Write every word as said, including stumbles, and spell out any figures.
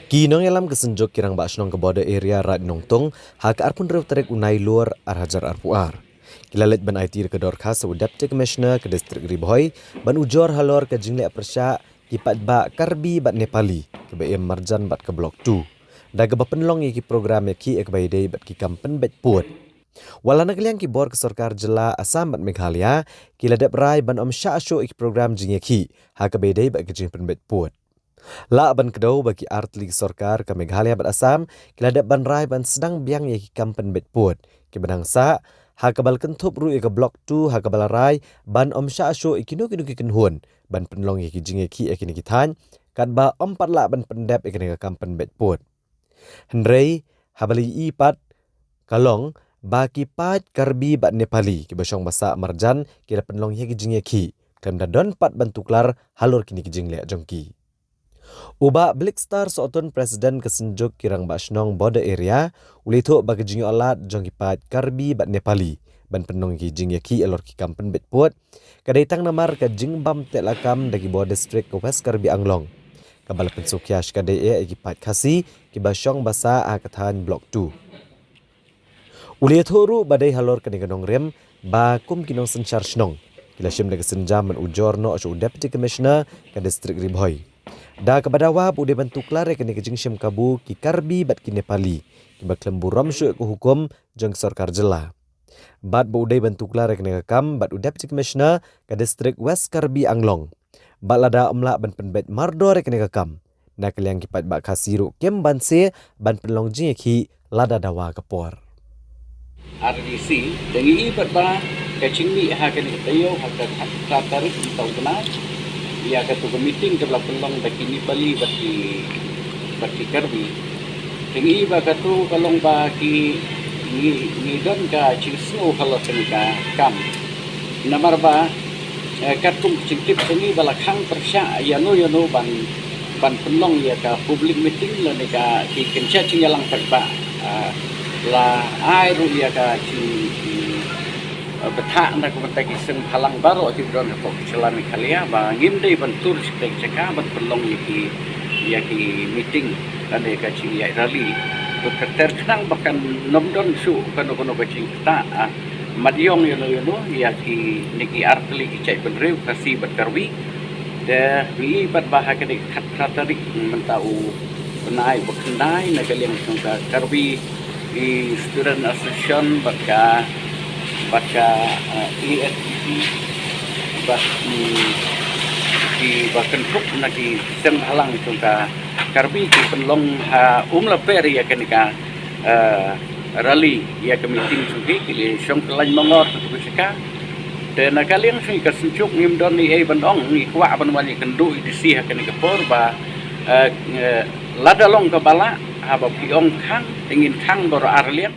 Ki nongïalam ka Synjuk ki Rangbah Shnong ka Border Area Raid Nongtung ha ka arphew hynriew tarik u Nailur ar hajar arphew ar ki la leit ban aiti da ka dorkhas ha u Deputy Commissioner ka District Ri Bhoi ban ujor halor ka jingleh pyrshah ki paidbah Karbi bad Nepali kiba im marjan bad ka Block two, da kaba pynlong ïa ki program ïakhih ïa kiba ïadei bad ki kam pynbeit pud. Wat la na ka liang ki bor ka sorkar jylla Assam bad Meghalaya ki la dep rai ban ym shah shuh ïa ki program jingïakhih ha kaba ïadei bad ka jingpynbeit pud. Lah ban kdew ba ki artylli ki sorkar ka Meghalaya bad Assam ki la dep ban rai ban sdang biang ïa ki kam pynbeit pud kiba dang sah, ha kaba la kynthup ruh ïa ka Block two ha kaba la rai ban ym shah shuh ïa kino kino ki kynhun ban pynlong ïa ki jingïakhih ïa kine ki thaiñ, katba ym pat lah ban pyndep ïa kane ka kam pynbeit pud. Hynrei haba la ïohi pat ka long ba ki paid Karbi bad Nepali kiba shong ba sah marjan ki la pynlong ïa ki jingïakhih, khlem da don pat ban tuklar halor kine ki jingleh jong ki. U Bah Blickstar Sohtun, President ka Synjuk ki Rangbah Shnong Border Area, u la ïathuh ba ka jingïoh lad jong ki paid Karbi bad Nepali ban pynlong ïa ki jingïakhih halor ki kam pynbeit pud ka dei tang namar ka jingbam teh lakam da ki bor district ka West Karbi Anglong, kaba la pynsngewkhia shikatdei eh ïa ki paid Khasi kiba shong ba sah ha ka thaiñ Block two. U la ïathuh ruh ba dei halor kane ka nongrim ba kum ki nongsynshar shnong ki la shim da ka sienjam ban ujor noh sha u Deputy Commissioner ka District Ri Bhoi, da kaba dawa ba u dei ban tuklar ïa kane ka jingshim kabu ki Karbi bad ki Nepali kiba khlem burom shuh ïa ka hukum jong ki sorkar jylla, bad ba u dei ban tuklar ïa kane ka kam bad u Deputy Commissioner ka District West Karbi Anglong, bad lada ym lah ban pynbeit mardor ïa kane ka kam, na ka liang ki paidbah Khasi ruh kim banse ban pynlong jingïakhih lada dawa ka por. R D C, te ngi i pat ba ka jingmih ha kane ka taïew ha ka khatphra tarik mynta u bnai, ïa katu ka meeting kaba la pynlong da ki Nepali bad ki, bad ki Karbi. Te ngi i ba katu ka long ba ki, ngi, ngi don ka jingsngew halor kane ka kam. Namar ba, eh, katkum ka jingtip jong ngi ba la khang pyrshah ïano ïano ban, ban pynlong ïa ka public meeting lane ka ki kynja jingïalang paidbah, ah, la ai ruh ïa ka jing, jing, eh, bthah na ka bynta ki seng bhalang baroh kiba don hapoh ka jylla Meghalaya ba ngim dei ban tur sha kata ka jaka ban pynlong ïa ki, ïa ki meeting lane ka jingïaid rally. Bad ka ter khnang ba kan ym don shuh kano kano ka jingktah, ah, mat ïong ïano ïano ïa kine ki artylli ki jaitbynriew Khasi bad Karbi. Te ngi i pat ba ha kane ka khatphra tarik mynta u bnai ba khyndai, na ka liang jong ka Karbi Student Association bad ka, bad ka, eh, A S D C bad, mm, kiba kynthup na ki seng bhalang jong ka Karbi ki pynlong ha Umlaper ïa kane ka, eh, rally, ïa ka meeting jong ki, ki la shong kyllaiñ mangor katu ka jaka. Te na ka liang jong ngi ka Synjuk ngim don ei ei ban ong, ngi kwah ban wan ïakynduh ïa DC ha kane ka por ba, eh, eh, lada long kaba lah, haba phi ong khang, te ngin khang baroh ar liang.